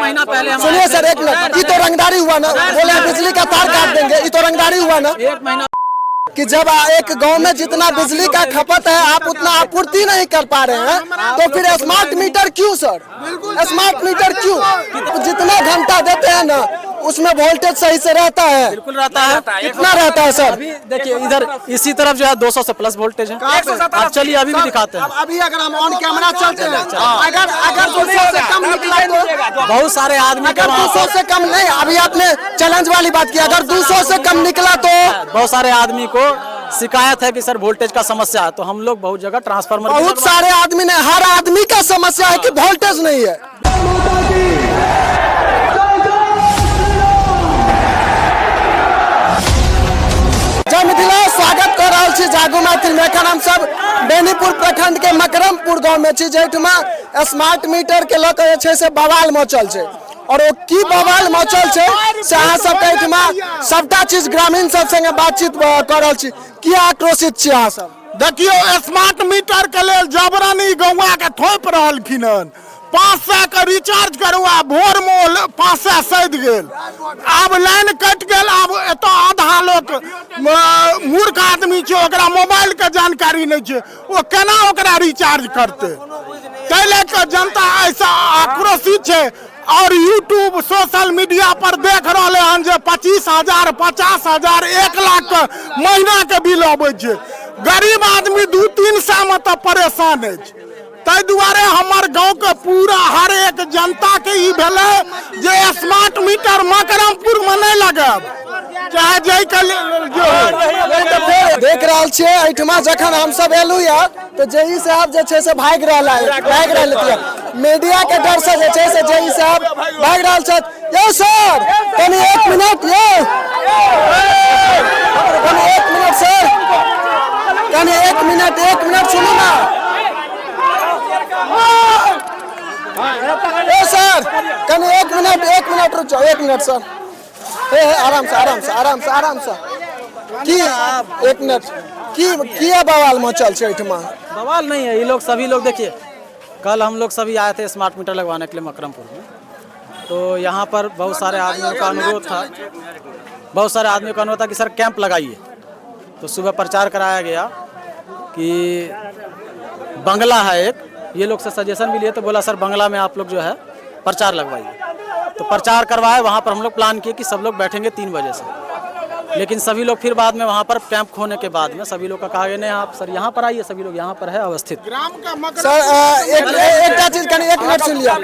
महीना पहले हम सुनिए सर, एक मिनट, ये तो रंगदारी हुआ ना, बोले बिजली का तार काट देंगे, ये तो रंगदारी हुआ ना। एक महीना कि जब एक गांव में जितना बिजली का खपत है आप उतना आपूर्ति नहीं कर पा रहे हैं, तो फिर स्मार्ट मीटर क्यों सर? स्मार्ट मीटर क्यों? जितना घंटा देते हैं ना उसमें वोल्टेज सही से रहता है? बिल्कुल रहता है। कितना रहता है सर? अभी देखिए इधर इसी तरफ जो है 200 से प्लस वोल्टेज है। आप चलिए अभी भी दिखाते हैं। अभी अगर हम ऑन कैमरा चलते हैं, अगर अगर 200 से कम निकला तो बहुत सारे आदमी के अगर वहाँ 200 से कम नहीं, अभी आपने चैलेंज वाली बात की, अगर 200 से कम निकला तो बहुत सारे आदमी को शिकायत है कि सर वोल्टेज का समस्या है, तो हम लोग बहुत जगह ट्रांसफार्मर भी बहुत सारे आदमी ने, हर आदमी का समस्या है कि वोल्टेज नहीं है। जय मिथिला, स्वागत कर रहल छी जागू मैथिल में। एखन हम सब बेनीपुर प्रखंड के मकरमपुर गांव में छी, जाहिठमा स्मार्ट मीटर के लऽ कऽ जे छै से बवाल मचल छै। और ओ की बवाल मचल छै से अहाँ सबके एहिठमा सबटा चीज ग्रामीण सब संगे बातचीत कऽ रहल छी। किया आक्रोशित छी अहाँ सब? देखियौ, स्मार्ट मीटर के लेल जबरन ई गौआ के थोपि रहलखिन हन। 500 के रिचार्ज करू आ भोर में ओ 500 सधि गेल, आब लाइन कटि गेल। आब एतऽ आधा लोक मूर्ख आदमी छै, ओकरा मोबाइल के जानकारी नहि छै, ओ केना ओकरा रिचार्ज करतै? ताहि लए कऽ जनता एहिसँ आक्रोशित छै। और यूट्यूब सोशल मीडिया पर देख रहलै हन जे 25,000, 50,000, 1 लाख के महीना के बिल अबै छै। गरीब आदमी 2-3 सए मे तऽ परेशान अछि। ताहि दुआरे हमर गाँवके पूरा हर एक जनताके ई भेलै जे स्मार्ट मीटर मकरमपुर मे नहि लगायब, चाहे जाहिके लेल जे होइ। नहि तऽ फेर देख रहल छियै, एहिठमा जखन हमसब एलहुँ यऽ तऽ जेई साहब जे छै से भागि रहल है, भागि रहल है। मीडिया के डर से जे छै से जेई साहब भागि रहल छथि। यौ सर, कनि एक मिनट यौ, कनि एक मिनट सर, कनि एक मिनट, एक मिनट सुनू ना। ए सर, कनि एक मिनट, एक मिनट रुक जाओ, एक मिनट सर। हे हे, आराम से, आराम से, आराम से, आराम से। की एक मिनट, की किया बवाल मचल छै एहिठमा? बवाल नहीं है, ये लोग सभी लोग देखिए, कल हम लोग सभी आए थे स्मार्ट मीटर लगवाने के लिए मकरमपुर में, तो यहाँ पर बहुत सारे आदमियों का अनुरोध था, बहुत सारे आदमियों का अनुरोध था कि सर कैंप लगाइए। तो सुबह प्रचार कराया गया कि बंगला है एक, ये लोग से सजेशन भी लिए तो बोला सर बंगला में आप लोग जो है प्रचार लगवाइए। तो प्रचार करवाए, वहाँ पर हम लोग प्लान किए कि सब लोग बैठेंगे 3 बजे से, लेकिन सभी लोग फिर बाद में वहाँ पर कैंप होने के बाद में सभी लोग का कहा गया नहीं, आप सर यहाँ पर आइए। सभी लोग यहाँ पर है अवस्थित। ग्राम का मकर सर, एक एकटा चीज कनि एक मिनट सुन लिया।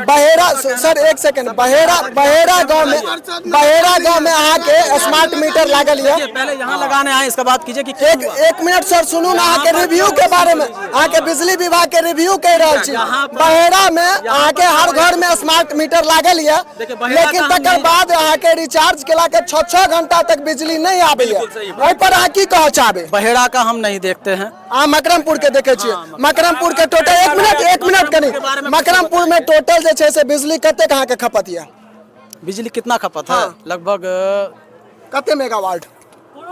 बहेरा सर, एक सेकंड, बहेरा बहेरा गांव में, बहेरा गांव में अहाँके स्मार्ट मीटर लागल यऽ। पहले यहाँ लगाने आए, इसका बात कीजिए कि क्यों एक हुआ? एक मिनट सर, सुनू ना, अहाँके रिव्यू के बारे में, अहाँके बिजली विभाग के रिव्यू कहि रहल छी। बहेरा में अहाँके हर घर में स्मार्ट मीटर लागल यऽ, देखिए, बहेरा लेकिन का हम तकर नहीं- बाद अहाँके रिचार्ज केला के 6-6 घंटा तक बिजली नहीं आबैया। एहि पर अहाँ की कहऽ चाहबै? बहेड़ा का हम नहीं देखते हैं। अहाँ मकरमपुर के देखै छियै। मकरमपुर के टोटल, एक मिनट, एक मिनट, कनि मकरमपुर में टोटल जे छै से बिजली कतेक अहाँके खपत यऽ? बिजली कितना खपत है? लगभग कते मेगावाट?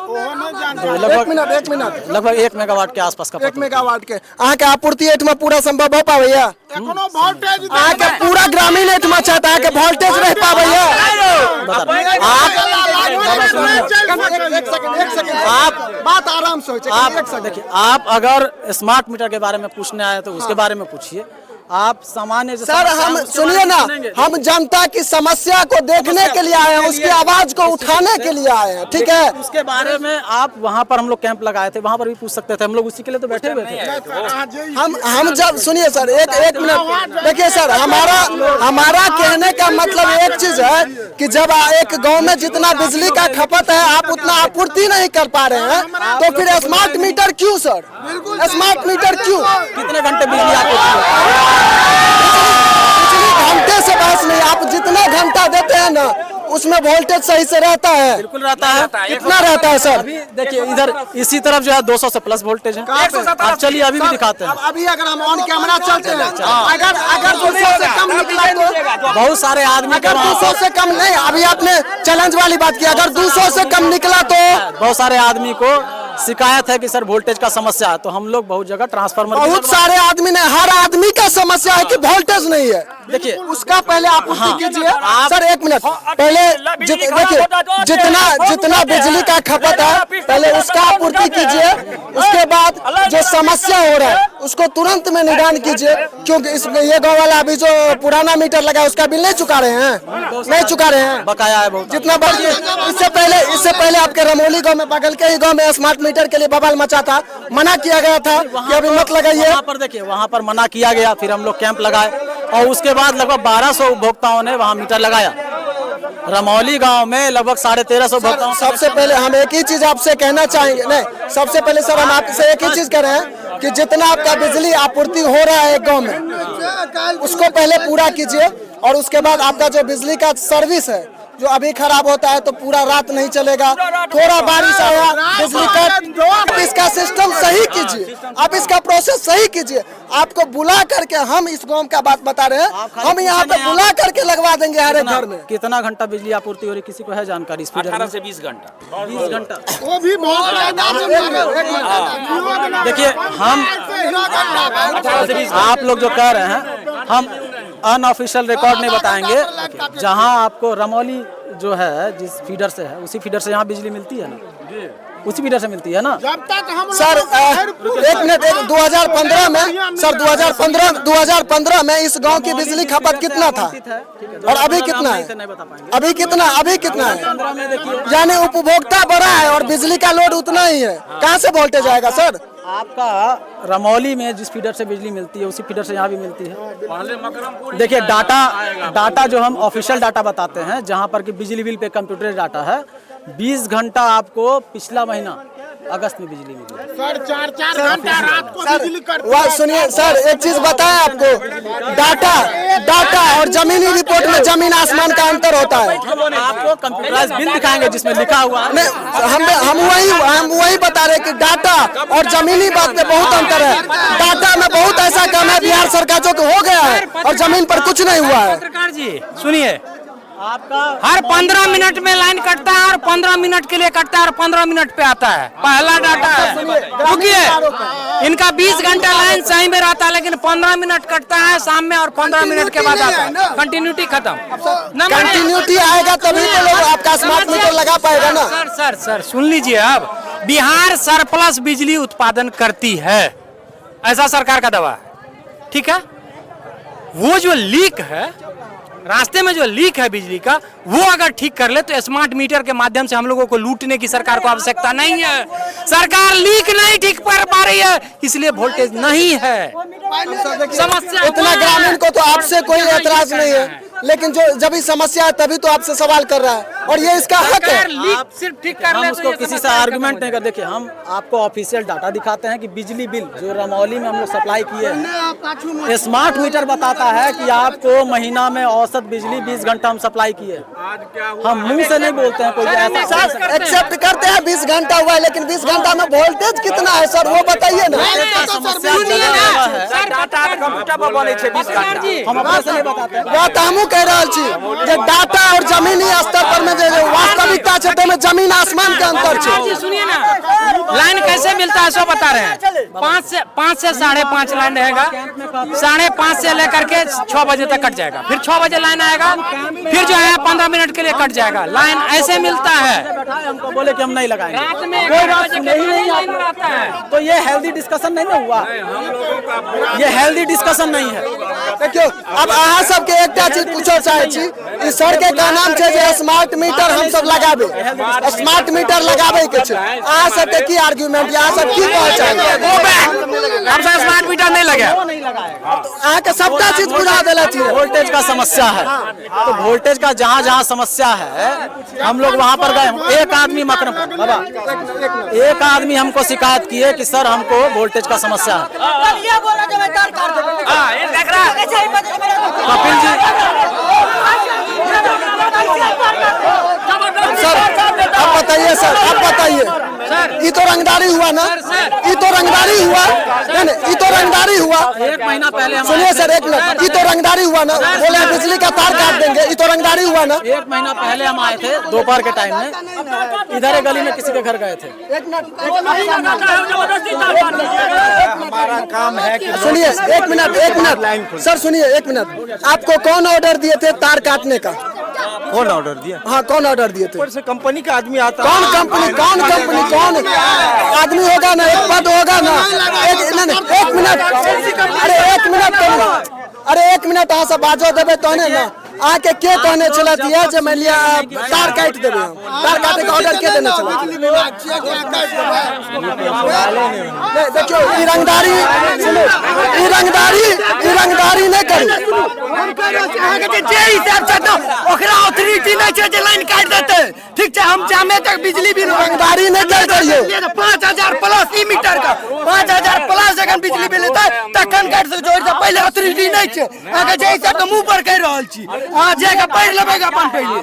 लगभग एक मिनट, एक मिनट। लगभग 1 मेगावाट के आसपास खपत एक होती है। मेगावाट के अहाँके आपूर्ति एहिठमा पूरा संभव भऽ पाबैया? एखनो वोल्टेज अहाँके पूरा ग्रामीण एहिठमा छथि, अहाँके वोल्टेज रहि पाबैया? बता रहे हैं। आप एक सेकंड, एक सेकंड। आप बात आराम से होइ छै। आप एक सेकंड। देखिए, आप अगर स्मार्ट मीटर के बारे में पूछने आए तो उसके बारे में पूछिए। आप सामान्य जो सर, समस्या है, हम उसके सुनिए बारे में ना, सुनेंगे। हम जनता की समस्या को देखने के लिए आए हैं, उसकी आवाज को उठाने के लिए आए हैं, ठीक है? उसके बारे में आप वहाँ पर हम लोग कैंप लगाए थे, वहाँ पर भी पूछ सकते थे। हम लोग उसी के लिए तो बैठे हुए थे। हम जब, सुनिए सर, एक एक मिनट। देखिए सर, हमारा हमारा कहने का मतलब एक चीज है कि जब एक गांव में जितना बिजली का खपत है आप उतना आपूर्ति नहीं कर पा रहे हैं, तो फिर स्मार्ट मीटर क्यों सर? स्मार्ट मीटर क्यों? कितने घंटे बिजली आपको चाहिए? बिजली घंटे से बहस नहीं, आप जितना घंटा देते हैं ना उसमें वोल्टेज सही से रहता है? बिल्कुल रहता है। कितना रहता है सर? अभी देखिए इधर इसी तरफ जो है 200 से प्लस वोल्टेज है। आप चलिए अभी भी दिखाते हैं। अभी अगर हम ऑन कैमरा चलते हैं, अगर अगर 200 से कम निकला तो बहुत सारे आदमी के अगर वहाँ 200 से कम नहीं, अभी आपने चैलेंज वाली बात की, अगर 200 से कम निकला तो बहुत सारे आदमी को शिकायत है कि सर वोल्टेज का समस्या है, तो हम लोग बहुत जगह ट्रांसफार्मर भी बहुत लगवा- सारे आदमी ने, हर आदमी का समस्या है कि वोल्टेज नहीं है। देखिए उसका पहले आपूर्ति हाँ। कीजिए। आप- सर एक मिनट, पहले देखिए जितना जितना बिजली का खपत है पहले उसका आपूर्ति कीजिए, उसके बाद जो समस्या हो रहा है उसको तुरंत में निदान कीजिए। क्योंकि इस ये गाँव वाला अभी जो पुराना मीटर लगा है, उसका बिल नहीं चुका रहे हैं, नहीं चुका रहे हैं, बकाया है बहुत। जितना बढ़ इससे पहले आपके रमोली गांव में, बगल के ही गांव में स्मार्ट मीटर के लिए बवाल मचा था, मना किया गया था कि अभी मत लगाइए। वहाँ पर देखिए, वहाँ पर मना किया गया, फिर हम लोग कैंप लगाए और उसके बाद लगभग 1200 उपभोक्ताओं ने वहाँ मीटर लगाया। रमौली गांव में लगभग 1350 उपभोक्ताओं। सबसे पहले हम एक ही चीज आपसे कहना चाहेंगे, नहीं सबसे पहले सर हम आपसे एक ही चीज कह रहे हैं कि जितना आपका बिजली आपूर्ति हो रहा है गांव में उसको पहले पूरा कीजिए, और उसके बाद आपका जो बिजली का सर्विस है जो अभी खराब होता है तो पूरा रात नहीं चलेगा, थोड़ा बारिश आया बिजली कट, आप इसका सिस्टम सही कीजिए, आप इसका प्रोसेस सही कीजिए। आपको बुला करके हम इस गांव का बात बता रहे हैं, हम यहाँ पे बुला करके लगवा देंगे हर एक घर में। कितना घंटा बिजली आपूर्ति हो रही है, किसी को है जानकारी? इस फीडर 18 में? से 20 घंटा। 20 घंटा। वो भी बहुत ज्यादा। देखिए हम आप लोग जो कह रहे हैं, हम अनऑफिशियल रिकॉर्ड नहीं बताएंगे। जहां आपको रमौली जो है जिस फीडर से है उसी फीडर से यहाँ बिजली मिलती है ना, उसी फीडर से मिलती है ना। जब तक हम सर एक मिनट, एक 2015 में सर 2015 में इस गांव की बिजली खपत कितना था और अभी कितना है? नहीं बता पाएंगे। अभी कितना, अभी कितना है? 15 में देखिए यानी उपभोक्ता बढ़ा है और बिजली का लोड उतना ही है, कहाँ से वोल्टेज आएगा सर? आपका रमौली में जिस फीडर से बिजली मिलती है उसी फीडर से यहाँ भी मिलती है। देखिए डाटा, डाटा जो हम ऑफिशियल डाटा बताते हैं, जहाँ पर कि बिजली बिल पे कंप्यूटर डाटा है, 20 घंटा आपको पिछला महीना अगस्त में बिजली मिली। सर 4-4 घंटा रात को बिजली कटती वाह है। सुनिए सर एक चीज बताएं आपको, डाटा डाटा और जमीनी रिपोर्ट में जमीन आसमान का अंतर होता है। आपको कंप्यूटराइज बिल दिखाएंगे जिसमें लिखा हुआ है। नहीं हम वही बता रहे हैं कि डाटा और जमीनी बात में बहुत अंतर है। डाटा में बहुत ऐसा काम है बिहार सरकार जो कि हो गया है और जमीन पर कुछ नहीं हुआ है। पत्रकार जी सुनिए, आपका हर 15 मिनट में लाइन कटता है और 15 मिनट के लिए कटता है और 15 मिनट पे आता है। पहला डाटा है, रुकिए, इनका 20 घंटा लाइन सही में रहता है लेकिन 15 मिनट कटता है शाम में और 15 मिनट के बाद आता है। कंटिन्यूटी खत्म। कंटिन्यूटी आएगा तभी तो लोग आपका स्मार्ट मीटर लगा पाएगा ना। सर सर सर सुन लीजिए, अब बिहार सरप्लस बिजली उत्पादन करती है, ऐसा सरकार का दावा है, ठीक है। वो जो लीक है रास्ते में, जो लीक है बिजली का, वो अगर ठीक कर ले तो स्मार्ट मीटर के माध्यम से हम लोगों को लूटने की सरकार को आवश्यकता नहीं है। सरकार लीक नहीं ठीक कर पा रही है, इसलिए वोल्टेज नहीं है। समस्या इतना ग्रामीण को तो आपसे कोई एतराज नहीं है, लेकिन जो जब समस्या है तभी तो आपसे सवाल कर रहा है और ये इसका हक है। लीक सिर्फ ठीक कर हम ले तो उसको ये किसी से समस्या आर्गुमेंट नहीं कर। देखिए हम आपको ऑफिशियल डाटा दिखाते हैं कि बिजली बिल जो रमौली में हम लोग सप्लाई किए हैं, स्मार्ट मीटर बताता है कि आपको महीना में औसत बिजली 20 घंटा हम सप्लाई किए। हम मुंह से नहीं बोलते हैं कोई ऐसा। सर एक्सेप्ट करते हैं 20 घंटा हुआ है, लेकिन 20 घंटा में वोल्टेज कितना है सर वो बताइए ना। समस्या जगह जगह है। सर डाटा कंप्यूटर पर बनै छै 20 घंटा। हम अपने से नहीं बताते हैं। वह तो हमहूँ कह रहल छी जे डाटा और जमीनी स्तर पर में जे वास्तविकता छै ताहिमे जमीन आसमान के अंतर छै। जी सुनिए ना, लाइन कैसे मिलता है सो बता रहे हैं। 5 से 5:30 लाइन रहेगा, 5:30 से लेकर के 6 बजे तक कट जाएगा, फिर 6 बजे लाइन आएगा, फिर जो है 15 मिनट के लिए कट जाएगा। लाइन ऐसे मिलता है। हमको बोले कि हम नहीं लगाएंगे, रात में कोई 11 बात बजे के नहीं बाद नहीं लाइन आता। आता है। तो ये हेल्दी डिस्कशन नहीं ना हुआ, ये हेल्दी डिस्कशन नहीं है। देखियो अब अहाँ सबके एकटा चीज पूछऽ चाहै छी, ई सर के कहनाम छै जे स्मार्ट मीटर हम सब लगाबे, स्मार्ट मीटर लगाबे के छै। अहाँ सबके की आर्गुमेंट, अहाँ सब की कहऽ चाहै? गो बैक, हमसे स्मार्ट मीटर नहीं लगे। अहाँ के सबटा चीज बुझा देले छी। वोल्टेज का समस्या है तो वोल्टेज का जहाँ जहाँ समस्या है हम लोग वहाँ पर गए। एक आदमी मकरम बाबा, एक आदमी हमको शिकायत किए कि सर हमको वोल्टेज का समस्या है। कपिल जी सर अब बताइए, सर अब बताइए, ये तो रंगदारी हुआ ना, ये तो रंगदारी हुआ। नहीं नहीं, ये तो रंगदारी हुआ। एक महीना पहले हम सुनिए आए सर थे। एक मिनट, ये तो रंगदारी हुआ ना, बोले बिजली का तार काट देंगे, ये तो रंगदारी हुआ ना। एक महीना पहले हम आए थे दोपहर के टाइम में, इधर एक गली में किसी के घर गए थे। एक मिनट, हमारा काम है कि सुनिए एक मिनट, एक मिनट सर, सुनिए एक मिनट, आपको कौन ऑर्डर दिए थे तार काटने का? कौन ऑर्डर दिया? हाँ कौन ऑर्डर दिए थे? ऊपर से कंपनी का आदमी आता। कौन कंपनी, कौन कंपनी, कौन आदमी होगा ना, एक पद होगा ना। एक नहीं, नहीं, एक मिनट, अरे एक मिनट करू, अरे एक मिनट, अहाँ सब बाजो देबै तहने ने। अहाँके के कहने छलथि ये जे मानि लिअ तार काटि देबै हम, तार काटे के ऑर्डर के देने छलथि? नहीं देखियौ ई रंगदारी, सुनू, ई रंगदारी, ई रंगदारी नहि करू। अहाँके जे हिसाब छै तऽ ओकरा ऑथोरिटी नहि छै जे लाइन काटि देतै, ठीक छै? हम जामे तक बिजली बिल रंगदारी नहि करि करियौ। 5000 प्लस ई मीटर के 5000 प्लस जखन बिजली बिल एतै तखन काटि सकै छै, ओहिसँ पहिले ऑथोरिटी नहि छै। अहाँके जे हिसाब के मुँह पर कहि रहल छी, अहाँ जाके पढ़ि लेबै अपन पहिले।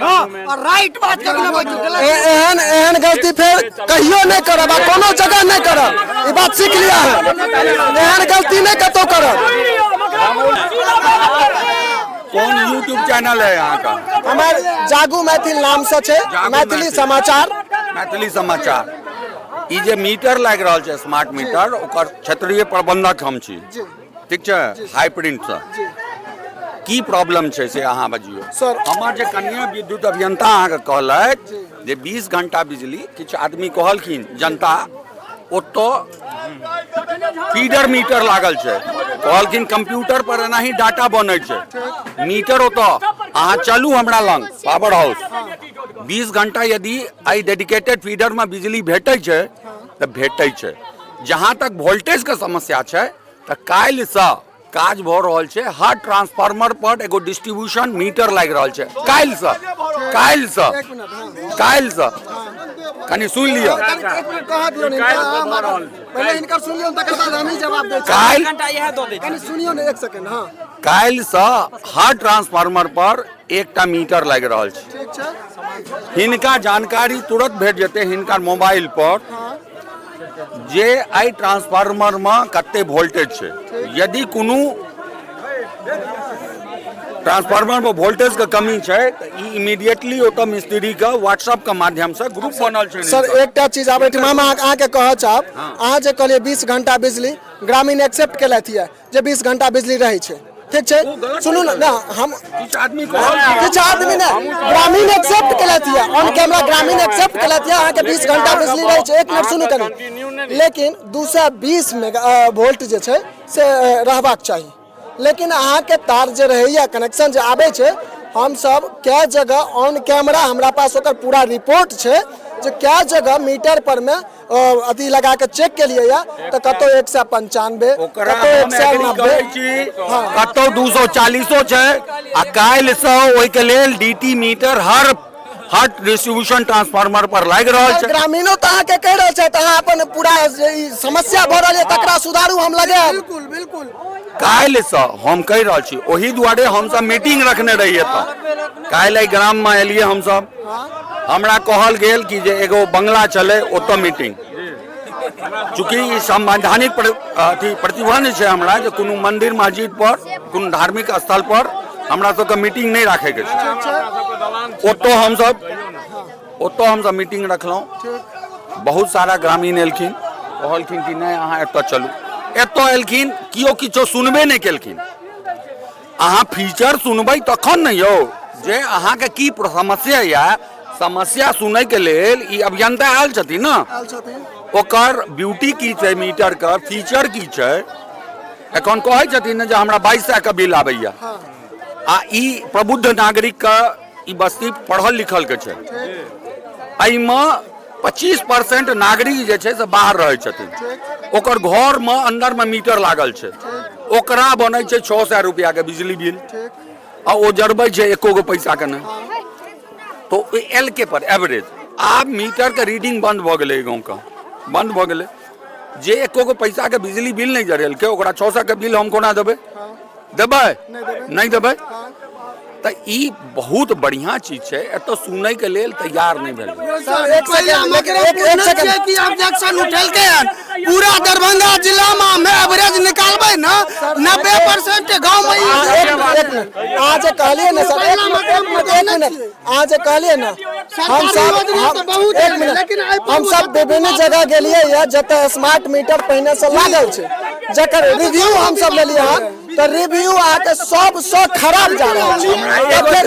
हँ, और राइट बात कखनो बाजू, गलत एहन एहन गलती फेर कहियो नहि करब आ कोनो जगह नहि करब, ई बात सीख लिया है। एहन गलती नहि कतौ करब। कौन यूट्यूब चैनल है यहाँ का? हमर जागू मैथिल नाम से छै, जागू मैथिली मैथिल। समाचार। मैथिली समाचार। ई जे मीटर लागि रहल छै स्मार्ट मीटर, ओकर क्षेत्रीय प्रबंधक हम छी, ठीक छै? हाई प्रिंट से की प्रॉब्लम छै से अहाँ बजियौ। सर। हमर जे कन्या विद्युत अभियंता अहाँके कहलथि जे 20 घंटा बिजली, किछु आदमी कहलखिन जनता ओतऽ फीडर मीटर लागल छै, कहलखिन कंप्यूटर पर एनाही डाटा बनै छै मीटर ओतऽ। अहाँ चलू हमरा लग पावर हाउस, 20 घंटा यदि एहि डेडिकेटेड फीडर में बिजली भेटै छै तऽ भेटै छै। जहाँ तक वोल्टेज के समस्या छै तऽ काल्हिसँ काज भऽ रहल छै, हर ट्रांसफार्मर पर एगो डिस्ट्रीब्यूशन मीटर लागि रहल छै काल्हिसँ, काल्हिसँ, काल्हिसँ। कनि सुनि लिअ। एक मिनट कह दियौ ने, पहिले हिनकर सुनि लियौ तकर बाद हमही जवाब दै छी। काल्हि घंटा इएह दऽ दै। कनि सुनियौ ने एक सेकंड। हाँ काल्हिसँ हर ट्रांसफार्मर पर एकटा मीटर लागि रहल छै। ठीक छै। हिनका जानकारी तुरंत भेट जेतै हिनकर मोबाइल पर जे एहि ट्रांसफार्मर में कते वोल्टेज छै। यदि कोनो ट्रांसफार्मर में वोल्टेज के कमी छै तऽ ई इमीडिएटली ओतऽ मिस्त्री के व्हाट्सएप के माध्यम से ग्रुप बनल छै। सर एकटा चीज आब एहिठमा हम अहाँके कहऽ चाहब, अहाँ जे कहलियै 20 घंटा बिजली, ग्रामीण एक्सेप्ट केलथि यऽ जे 20 घंटा बिजली रहै छै, ठीक छै? सुनू ने, ना हम किछु आदमी कहल, किछु आदमी नहि, ग्रामीण एक्सेप्ट केलथि यऽ, ऑन कैमरा ग्रामीण एक्सेप्ट केलथि यऽ अहाँके 20 घंटा बिजली रहै छै। एक मिनट सुनू कनि। लेकिन 220 मेगा वोल्ट जे छै से रहबाक चाही, लेकिन अहाँके तार जे रहैया कनेक्शन जे आबै छै, हमसब कए जगह ऑन कैमरा हमरा पास ओकर पूरा रिपोर्ट छै जे कए जगह मीटर पर में अथी लगा के चेक केलियै या तऽ कतौ 195, ओकरा कतौ हम एग्री 190, करै छी, कतौ 240 छै। आ काल्हिसँ ओहिके लेल डीटी मीटर हर हर डिस्ट्रीब्यूशन ट्रांसफार्मर पर लागि रहल छै। ग्रामीणो तऽ अहाँके कहि रहल छथि, अहाँ अपन पूरा जे ई समस्या भऽ रहल यऽ तकरा सुधारू, हम लगायब। बिल्कुल बिल्कुल। काल्हिसँ हम कहि रहल छी, ओहि दुआरे हमसब मीटिंग रखने रहियै। तऽ काल्हि एहि ग्राममे एलियै हमसब, हमरा कहल गेल कि जे एगो बंगला छलै ओतऽ मीटिंग। चूँकि ई संवैधानिक अथी प्रतिबंध छै हमरा जे कोनो मंदिर मस्जिद पर, कोनो धार्मिक स्थल पर हमरा सबके मीटिंग नहि राखैके छै। ओतऽ हमसब मीटिंग रखलहुँ, बहुत सारा ग्रामीण एलखिन, कहलखिन कि नहि अहाँ एतऽ चलू। एतऽ एलखिन, केओ किछो सुनबे नहि केलखिन। अहाँ फीचर सुनबै तखन ने यौ जे अहाँके की समस्या यऽ। समस्या सुनैके लेल ई अभियंता आयल छथिन ने, ओकर ब्यूटी की छै, मीटर के फीचर की छै। एखन कहै छथिन ने जे हमरा 2200 के बिल आबैया, आ ई प्रबुद्ध नागरिक के ई बस्ती पढ़ल लिखल के छै, एहिमे 25% नागरिक जे छै से बाहर रहै छथिन, ओकर घरमे अन्दरमे मीटर लागल छै, ओकरा बनै छै 600 रुपया के बिजली बिल, आ ओ जरबै छै एको गो पैसा के नहि। तो एल के पर एवरेज आब मीटर के रीडिंग बंद भऽ गेलै, गाँवके बंद भऽ गेलै। जे एको गो पैसा के बिजली बिल नहि जरेलकै ओकरा 600 के बिल हम कोना देबै? देबै नहि देबै? तऽ ई बहुत बढ़िया चीज छै, एतऽ सुनै के लेल तैयार नहि भेलै। सर एक सेकंड, लेकिन एक सेकंड कि ऑब्जेक्शन उठेलकै हन पूरा दरभंगा जिला एवरेज निकालबै ने 90% गाँव में ई एक मिनट, एक मिनट। अहाँ जे कहलियै ने सर, एक मिनट, एक मिनट, एक मिनट। अहाँ जे कहलियै ने, हम सब योजना तऽ बहुत एक एलै, मिनट, लेकिन एहि पर हम सब विभिन्न जगह गेलियै ये जतऽ स्मार्ट मीटर पहिने से लागल छै, जकर रिव्यू हम सब लेलियै हन, तऽ रिव्यू अहाँके सबसँ खराब जा रहल छै। तऽ एगो फेर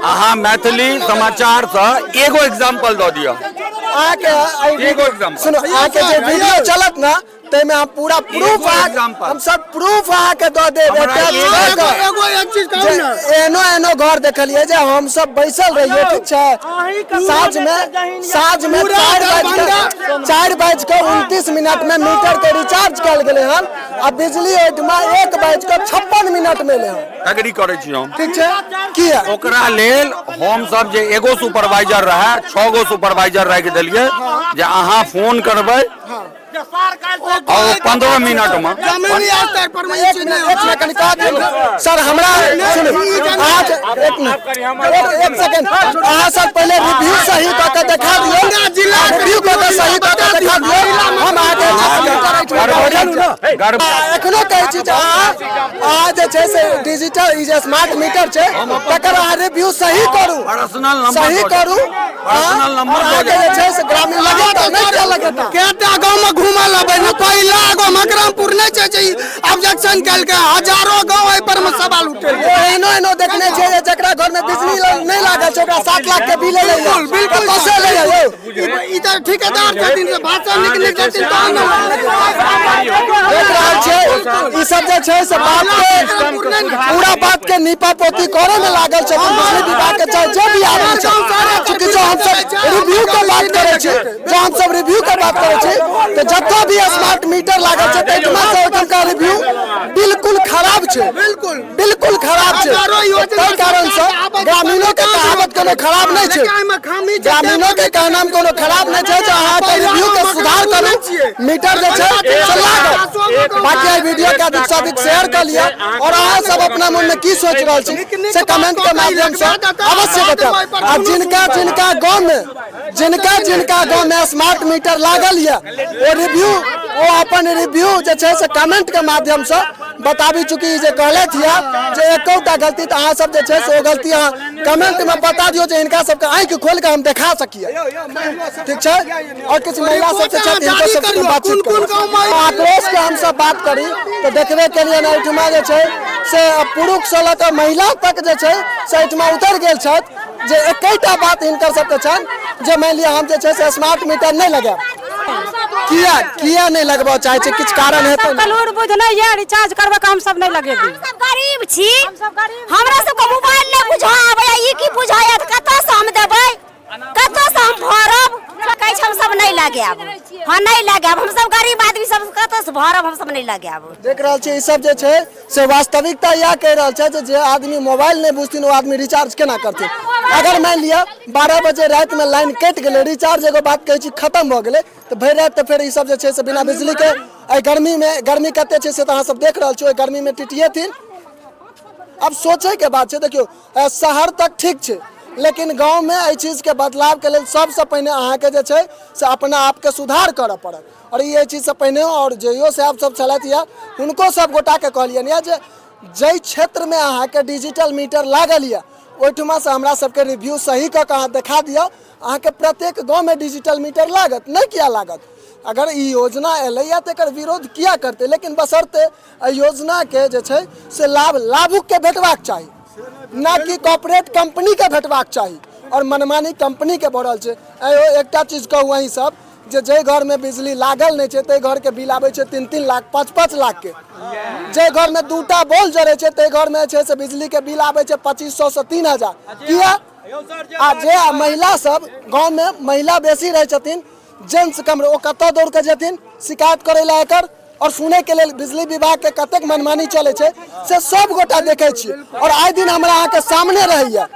अहाँ मैथिली समाचार से एगो एग्जाम्पल दऽ दिअ। अहाँके एहि एगो example। सुनू, अहाँके जे वीडियो चलत ने ताहिमे हम पूरा प्रूफ एगो example। हम सब प्रूफ अहाँके दऽ देब हमरा अटैच एगो कऽ कऽ। एगो एक चीज कहू जे ने, एहनो एहनो घर देखलियै जे हम सब बैसल रहियै, ठीक छै, साँझ में साँझ में पूरा 4:29 में मीटर के रिचार्ज कयल गेलै हन आ बिजली ओहिठमा 1:56 में एलै हन। एग्री करै छी हम। ठीक छै, किया ओकरा लेल हम सब जे एगो सुपरवाइजर रहे, 6 गो सुपरवाइजर राखि देलियै जे अहाँ फोन करबै और 15 मिनट में जमीनी स्तर पर में ई एक चीज मिनट, नहि एक मिनट, कनि कह दियौ। सर हमरा सुनू, आज एक मिनट, एक सेकंड, अहाँ सब पहिले रिव्यू सही कऽ के देखा दियौ, रिव्यू कऽ के सही कऽ के देखा दियौ। हम अहाँके एखनो कहै छी जे अहाँ जे छै से डिजिटल ई जे स्मार्ट मीटर छै तकर अहाँ रिव्यू सही करू, पर्सनल नंबर सही करू। पर्सनल नंबर अहाँके जे छै से ग्रामीण लगेता नहि, किया लगेता? केटा गाँव में घूमल अबै ने, पहिला एगो मकरमपुर नहि छै जे ऑब्जेक्शन केलकै, हजारो गाँव एहि पर में सवाल उठेलकै। एहनो एहनो देखने छियै जे जकरा घर में बिजली नहि लागल छै ओकरा 7 लाख के बिल एलै। बिल्कुल, बिल्कुल। कतऽ से एलै यौ? ई तऽ ठेकेदार छथिन, से भाषण नीक नीक देथिन तहन ने। देख रहल छियै ई सब जे छै से बात के पूरा बात के नीपा पोती करे में लागल छथिन बिजली विभाग के चाहे जे भी आदमी छै। चूँकि जो हम सब रिव्यू के बात करै छी, जो हम सब रिव्यू के बात करै छी तऽ जतऽ भी स्मार्ट मीटर लागल छै ताहिठमा से ओहिठमका रिव्यू बिल्कुल खराब छै, बिल्कुल बिल्कुल खराब छै। हजारो योजना ताहि कारण से ग्रामीणों के कहावत कोनो खराब नहि छै, लेकिन एहिमे खामी छै। ग्रामीणों के कहना में कोनो खराब नहि छै जे अहाँके रिव्यू के सुधार करू, मीटर जे छै से लागत। बाकी एहि वीडियो के अधिक से अधिक शेयर कर लिअ और अहाँ सब अपना मन में की सोच रहल छी से कमेंट के माध्यम से अवश्य बताउ। आ जिनका जिनका गाँव में जिनका जिनका गाँव में स्मार्ट मीटर लागल यऽ ओ रिव्यू, ओ अपन रिव्यू जे छै से कमेंट के माध्यम से बताबी। चूँकि जे कहलथि यऽ जे एकोटा गलती, तऽ अहाँ सब जे छै से ओ गलती अहाँ कमेंट में बता दियौ जे हिनका सबके आँखि खोलि के हम देखा सकिए। ठीक छै, और किछु महिला सब जे छथि हिनको सबसँ बातचीत करू। आक्रोश के हम सब बात करी तऽ देखबे केलियै ने एहिठमा जे छै से पुरुष से लऽ कऽ महिला तक जे छै से एहिठमा उतरि गेल छथि जे एकेटा बात हिनकर सबके छनि जे मानि लिअ हम जे छै से स्मार्ट मीटर नहि लगायब। किया किया नहि लगबऽ चाहै छै? किछु कारण हेतै ने? कलूर बुझ नहि ये, रिचार्ज करबै के हम सब नहि लगेबै। हम सब गरीब छी, हमरा सबके मोबाइल नहि बुझा आबैया, ई की बुझायत, कतऽ से हम देबै, कतऽ से हम भरब? कहै छै हम सब नहि लगायब, हँ नहि लगायब, हम सब गरीब आदमी सब कतऽ से भरब, हम सब नहि लगायब। देख रहल छी ई सब जे छै से वास्तविकता इएह कहि रहल छै जे आदमी मोबाइल नहि बुझथिन ओ आदमी रिचार्ज केना करथिन। अगर मानि लिअ 12 बजे रातिमे लाइन कटि गेलै, रिचार्ज एगो बात कहै छी खतम भऽ गेलै, तऽ भरि राति तऽ फेर ई सब जे छै से बिना बिजली के एहि गर्मीमे, गर्मी कते छै से तऽ अहाँ सब देख रहल छी, ओहि गर्मीमे टिटिएथिन। आब सोचैके बात छै। देखियौ शहर तक ठीक छै लेकिन गाँवमे एहि चीजके बदलावके लेल सबसँ पहिने अहाँके जे छै से अपना आपके सुधार करऽ पड़त। और ई एहि चीजसँ पहिने और जइयो साहब सब छलथि यऽ हुनको सब गोटाके कहलियनि यऽ जे जाहि क्षेत्रमे अहाँके डिजिटल मीटर लागल यऽ ओहिठुमासँ हमरा सबके रिव्यू सही कऽ कऽ अहाँ देखा दिअ। अहाँके प्रत्येक गाँवमे डिजिटल मीटर लागत, नहि किया लागत? अगर ई योजना एलैया तऽ एकर विरोध किया करतै? लेकिन बशर्ते एहि योजनाके जे छै से लाभ लाभुकके भेटबाक चाही, ना कि कॉर्पोरेट कंपनीके भेटबाक चाही। और मनमानी कंपनीके भऽ रहल छै। आइयो एकटा चीज कहू अहीं सब जे जाहि घरमे बिजली लागल नहि छै ताहि घरके बिल आबै छै 3-3 लाख 5-5 लाख के, जाहि घरमे 2टा बॉल जरै छै ताहि घरमे छै से बिजलीके बिल आबै छै 2500 से 3000। किया? आ जे महिला सब गाँवमे महिला बेसी रहै छथिन, जेंट्स कम, ओ कतऽ दौड़ कऽ जेथिन शिकायत करै लए एकर? और सुनै के लेल बिजली विभाग के कतेक मनमानी चलै छै से सब गोटा देखै छियै। और आइ दिन हमरा अहाँके सामने रहैया,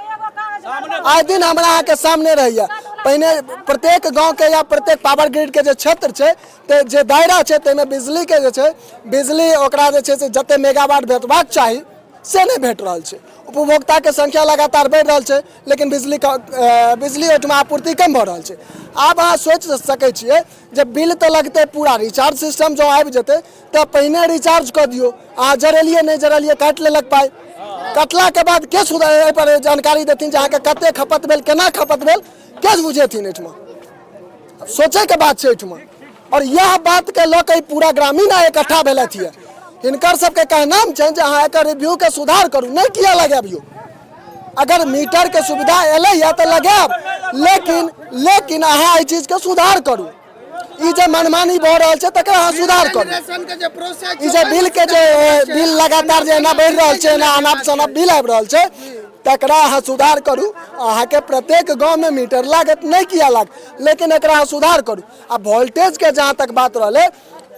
आइ दिन हमरा अहाँके सामने रहैया। पहिने प्रत्येक गाँवके या प्रत्येक पावर ग्रिड के जे क्षेत्र छै तऽ जे दायरा छै ताहिमे बिजलीके जे छै बिजली ओकरा जे छै से जते मेगावाट भेटबाक चाही से नहि भेट रहल छै। उपभोक्ताके संख्या लगातार बढ़ि रहल छै, लेकिन बिजली ओहिठमा आपूर्ति कम भऽ रहल छै। आब अहाँ सोचि सकै छियै जे बिल तऽ लगतै पूरा, रिचार्ज सिस्टम जँ आबि जेतै तऽ पहिने रिचार्ज कऽ दियौ। अहाँ जरेलियै नहि जरेलियै, काटि लेलक पाइ, कटलाके बाद के सुधार एहिपर जानकारी देथिन जे अहाँके कते खपत भेल, केना खपत भेल, के बुझेथिन? एहिठमा सोचैके बात छै एहिठमा। आओर इएह बातके लऽ कऽ ई पूरा ग्रामीण आइ इकट्ठा भेलथि यऽ। हिनकर सबके कहनाम छनि जे अहाँ एकर रिव्यूके सुधार करू, नहि किया लगाबियौ। अगर मीटरके सुविधा एलैए तऽ लगायब, लेकिन लेकिन अहाँ एहि चीजके सुधार करू। ई जे मनमानी भऽ रहल छै तकरा अहाँ सुधार करू। ई जे बिल के जे बिल लगातार जे एना बढ़ि रहल छै, एना अनाप शनाप बिल आबि रहल छै, तकरा अहाँ सुधार करू। अहाँके प्रत्येक गाँवमे मीटर लागत, नहि किया लागत, लेकिन एकरा अहाँ सुधार करू। आ वोल्टेजके जहाँ तक बात रहलै,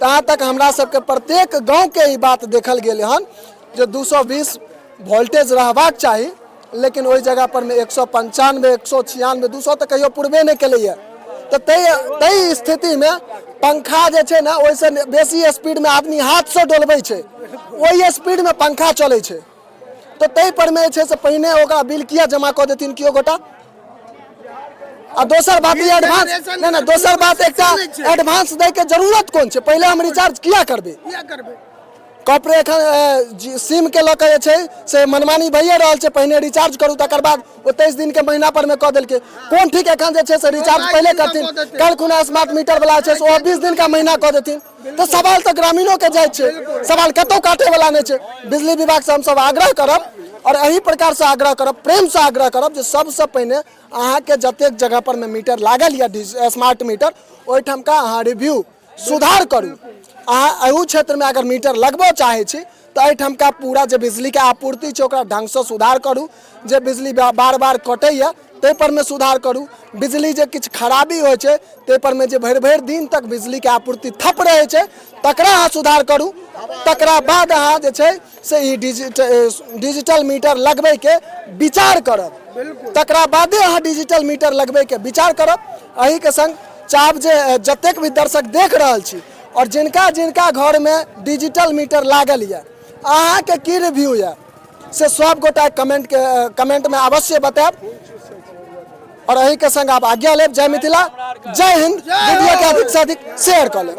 तहाँ तक हमरा सबके प्रत्येक गाँवके ई बात देखल गेल हन जे 220 वोल्टेज रहबाक चाही, लेकिन ओहि जगह पर मे 195, 196, 200 तऽ कहियो पुरबे नहि केलैए। तऽ ताहि स्थितिमे पंखा जे छै ने, ओहिसँ बेसी स्पीडमे आदमी हाथसँ डोलबै छै, ओहि स्पीडमे पंखा चलै छै। तऽ ताहि परमे जे छै से पहिने ओकरा बिल किया जमा कऽ देथिन केओ गोटा? आ दोसर बात, ई एडवांस नहि नहि, दोसर बात एकटा एडवांस दै के जरूरत कोन छै? पहिले हम रिचार्ज किया करबै? कॉपरे एखन सिम के लऽ कऽ जे छै से मनमानी भइए रहल छै। पहिने रिचार्ज करू, तकर बाद ओ 23 दिन के महीना पर मे कऽ देलकै। कोन ठीक एखन जे छै से रिचार्ज पहिले करथिन, काल्हि खुना स्मार्ट मीटर वाला छै से ओ 20 दिन का महीना कऽ देथिन। तऽ सवाल तऽ ग्रामीणों के जाइ छै, सवाल कतौ काटे वाला नहि छै। बिजली विभाग से हमसब आग्रह करब और एहि प्रकार से आग्रह करब, प्रेम से आग्रह करब जे सबसँ पहिने अहाँके जतेक जगह पर मे मीटर लागल यऽ स्मार्ट मीटर, ओहिठामका अहाँ रिव्यू सुधार करू। अहाँ एहू क्षेत्रमे अगर मीटर लगबऽ चाहै छी तऽ एहिठामका पूरा जे बिजलीके आपूर्ति छै ओकरा ढङ्गसँ सुधार करू। जे बिजली बार बार कटैए ताहि परमे सुधार करू। बिजली जे किछु खराबी होइ छै ताहि परमे जे भरि भरि दिन तक बिजलीके आपूर्ति ठप रहै छै तकरा अहाँ सुधार करू। तकरा बाद अहाँ जे छै से ई डिजिटल मीटर लगबैके विचार करब, तकरा बादे अहाँ डिजिटल मीटर लगबैके विचार करब। एहिके संग चाहब जे जतेक भी दर्शक देख रहल छी और जिनका जिनका घरमे डिजिटल मीटर लागल यऽ, अहाँके की रिव्यू यऽ से सब गोटा कमेंटमे अवश्य बतायब। और एही के संग आब आज्ञा लेब। जय मिथिला, जय हिंद। वीडियो के अधिक से अधिक शेयर कऽ लेब।